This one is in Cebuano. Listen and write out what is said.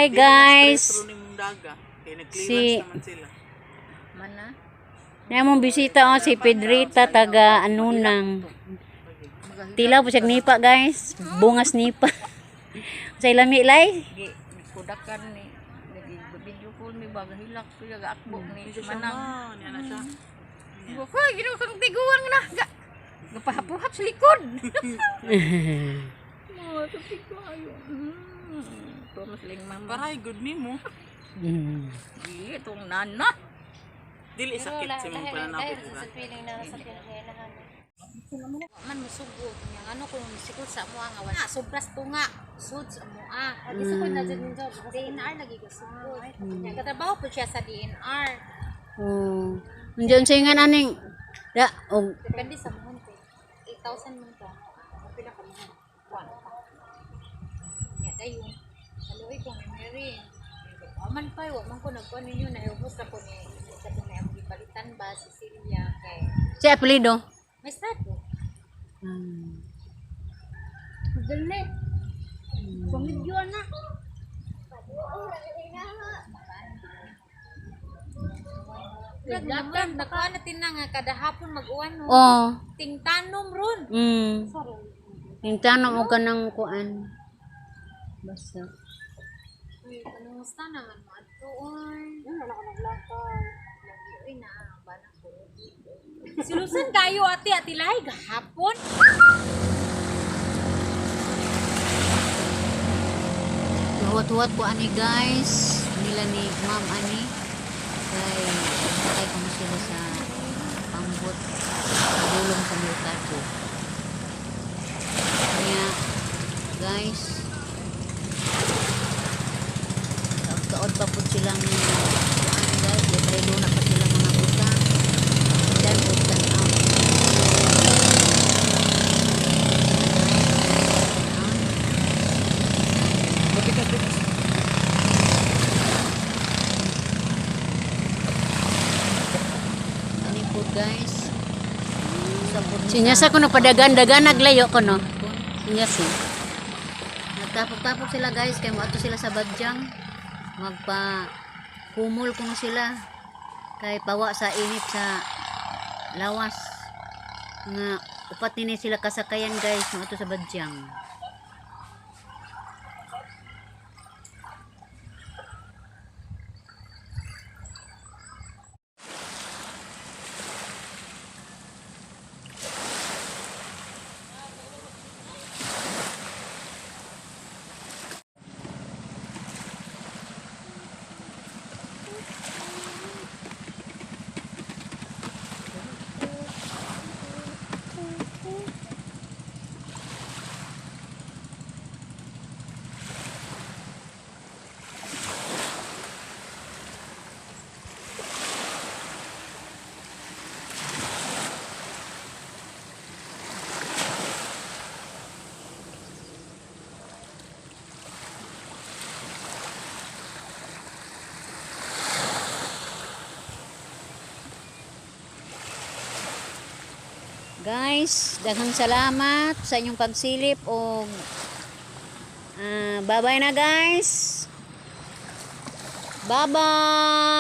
Hi Dili na stress guys. ro nimong daga. Kay nag-clearance naman sila. Mana? Na mong bisita oh, si Pedrita taga Anunang. Tilaw po siya nipa, guys. Bungas nipa. Sa ilami lay. Gi kudakan ni nag-video call mi baga hilak ko ga akbo ni Hindi siya manang. ma, niya na siya. Ko ginoo kang tiguan na ga. Gapahapuhap sa likod. Mo tuti ko ayo. Tumas ling mama. Paray good nimo. Di itong nana. Dili sakit sa imong pananakit, di ba? Man musugo nya ano kung sikot sa amoa nga wala sobras tunga sud sa amoa. Gisukod na jud ninyo DNR lagi gisukod. Nya katrabaho po siya sa DNR. Oh. Unsa unsa nga aning da og Depende sa mohon ko. 8,000 man ka. Pila ka mohon? One pa. Nya dayon. Kaluoy ko may Mary. Wa man pa, wa man ko nagkuan ninyo na ubos ra ko ni sa ko may among gipalitan ba si Celia kay si apelyido. may strato. Dali. Pamidyo na. Nagdagan, nakuha natin na nga kada hapon mag-uwan no. Oh. Tingtanom ron. Yung tanong og kanang kuan. Basta. Uy, kumusta naman mo adto oy? Wala ko naglakaw. Lagi oy na bana ko. Silusan kayo ate ate lahi gahapon. Huwat-huwat ko ani guys. Nila ni ma'am ani. Kay sakay ko na sila sa pambot sa dulong sa merkado. Kaya guys, taod-taod pa po silang kuan guys. Di na pa sila mga butang. Dan og tan-aw. Ani po guys. Sinyasa ko no padagan-dagan naglayo ko no. Sinyasa. Nagtapok-tapok sila guys kay moadto sila sa Badyang. Magpa kumol kuno sila. Kay pawa sa init sa lawas. Nga upat nini sila kasakayan guys moadto sa Badyang. Guys, daghang salamat sa inyong pagsilip og bye-bye na guys. Bye-bye.